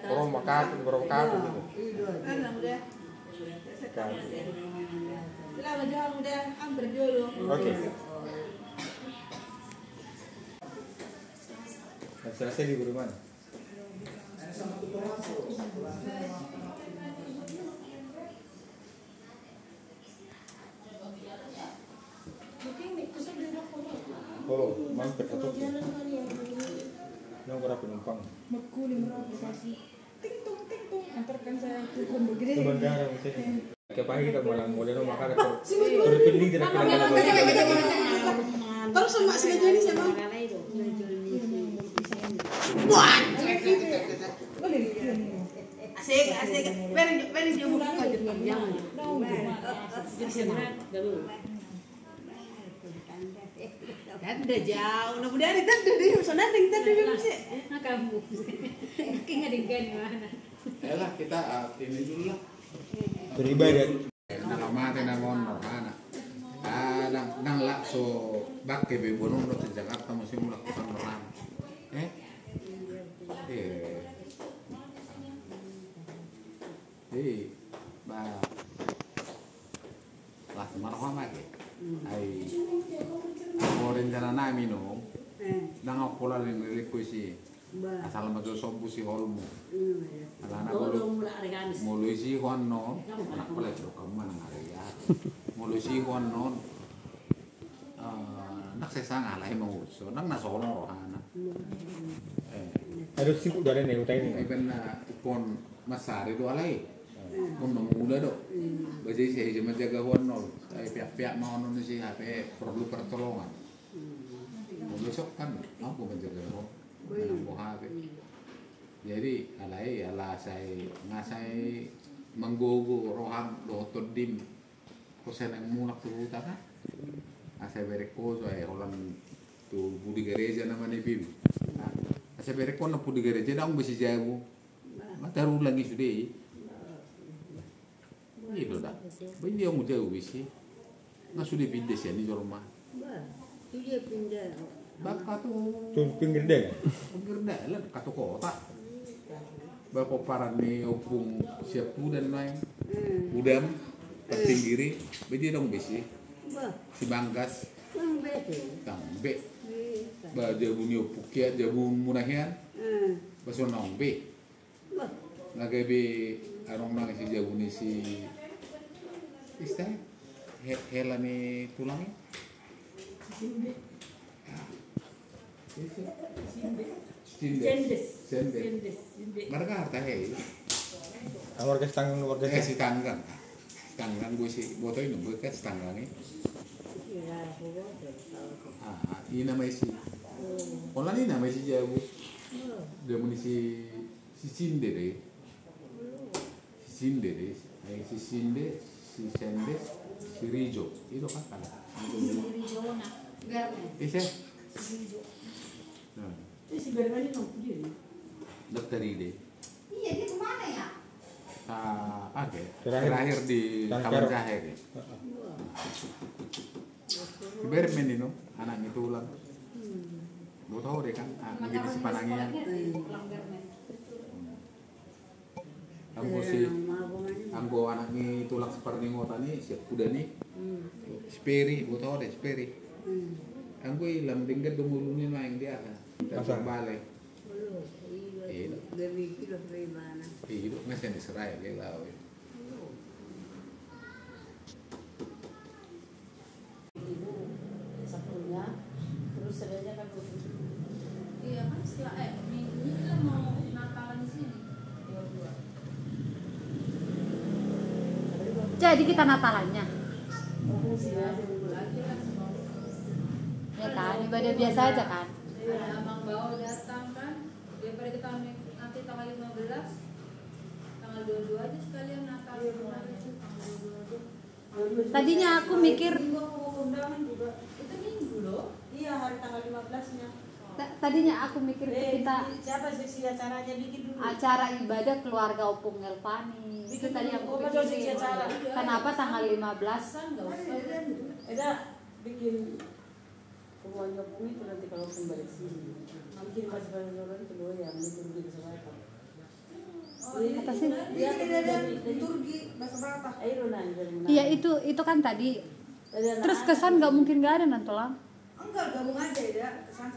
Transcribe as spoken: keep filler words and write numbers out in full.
Roma katu, roma katu gitu. Kan. Oke. Selesai di rumah. Oh, mampir satu. Nang berapa penumpang? Ting tong, ting tong, antarkan saya ke Pondok Gede. Ke Bandara, misalnya. Ke pagi kita malam, mulai rumah kada ter-, terpilih tidak kira-kira. Terus sama si Joni sama. Wah, asik, asik. Beri, beri dia buka aja. Jangan. Jadi senang. Tanda jau, na budari tanda deh, so nandeng tanda deh muse. Kamu. Kayaknya ada gani mana? Yalah, kita, ah, ini dulu lah. Beribadah. Nang mate na mondor, mana? Ah, nang, nang lak so bangke be bonomu dohot Jakarta muse mulak tu san rohana. Eh? Eh. Eh, ba. Las ma roha ma ke. Hmm. Ai. Anggo rencana nami no. Eh. Nang au pola ring rilingku isi. Ba. Asal ma jo sombu si holmu. Hmm, iya. Alana molo, molo isi ho annon. Anak pola jo kamu mana ngari ya. Molo isi ho annon. Eh, nang sesanga alai mangurso, nang na sono rohana. Hmm. Eh. Aduh, sibuk dari nih, utai ini. Iban na ipon masari do alai. Hmm. Pon na mula do. Hmm. Baja isi aja manjaga ho annon. Ai piak-piak ma annon isi H P perlu pertolongan. Hmm. Molo besok kan, aku manjaga ho. Baik. Manang ho H P. Hmm. Jadi, alai, ala sai, nga sai manggogo roham dohot tondim. Ho sai naeng mulak tu huta kan. Asa berek ho, so ai holan tu pudi gareja nama ni bibi. Asa berek ho na pudi gareja, ndang be si jabu. Mata rulang i sude i. I do da. Ba i dia mu jabu isi. Nga sude pinda sian i jolma. Ba, tu dia pinda. Ba ka tu. Tu pinggir dalan. Pinggir dalan, ka tu kota. Ba pomparan ni Ompung Siapudan naeng. Hmm. Udam, hmm, terpinggiri, ba dia ndang be isi. Ba. Si Banggas. Ndang be. Ndang be. Iya. Ba jabu ni Ompung Kiat, jabu muna hian. Hmm. Ba so ndang be. Bah. Nga gabe arong nang si jabu ni si ista he-, hela ni tulang i. Sinde. Ah. Sinde. Sinde. Sendes. Sendes. Sendes. Sinde. Marga harta he. Ah, warga Sitanggang, warga, eh, Sitanggang. Sitanggang gue si boto ini gue kan Sitanggang i. Iya, gue boto. Ah, ina ma isi. Hmm. Holan ina ma isi jabu. Hmm. Jabu ni si Si Sinde de. Si Sinde de. Ai si Sinde, si Sendes, si Rijo. I do kan? Si Rijo na. Garmen. Ise? Si Rijo. Nah. Eh, si Garmen i nang pudi. Dokter i de. Iya, dia kemana ya? Ah, oke. Terakhir. Terakhir di Taman Jahe. Heeh. Ibarat main ino, anak ni tulang. Hmm. Boto de kan, ah, mangkin si panangian. Hmm. Anggo si, anggo anak ni tulang Siparningotan i, Siapudan i. Hmm. Si Peri, boto de, si Peri. Hmm. Anggo i lam denggan do ngoluna i naeng di aha. Masa? Bale. Olo, iya. Iya. Dari kilo dari mana? Iya, masih di Israel, ya, lah. Itu Sabtunya, terus sebenarnya kan. Iya kan, setelah, eh, minggu ini kita mau Natalan di sini. Dua-dua. Jadi kita Natalannya. Oh, sini aja dulu lagi kan, semua. Ya kan, ibadah biasa aja kan. Iya. Ada Abang Bao datang kan, daripada kita nanti tanggal lima belas, tanggal dua puluh dua aja sekalian Natal. Iya, tanggal dua puluh dua aja. Tadinya aku mikir. Minggu aku mau ke undangan juga. Itu Minggu loh. Iya, hari tanggal lima belas-nya. Ta-, tadinya aku mikir, eh, kita siapa seksi acaranya, bikin dulu acara ibadah keluarga Ompung Elvani. Itu tadi yang aku pikirin. Bikin dulu, apa seksi acara? Kenapa tanggal lima belas? Kan nggak usah. Eda bikin rumahnya Ompung itu nanti kalau Ompung balik sini. Bikin pas balik itu loh, yang itu di Jakarta. Iya, itu, itu kan tadi. Terus kesan nggak mungkin nggak ada nanti, Lang. Enggak, gabung aja ya, kesan.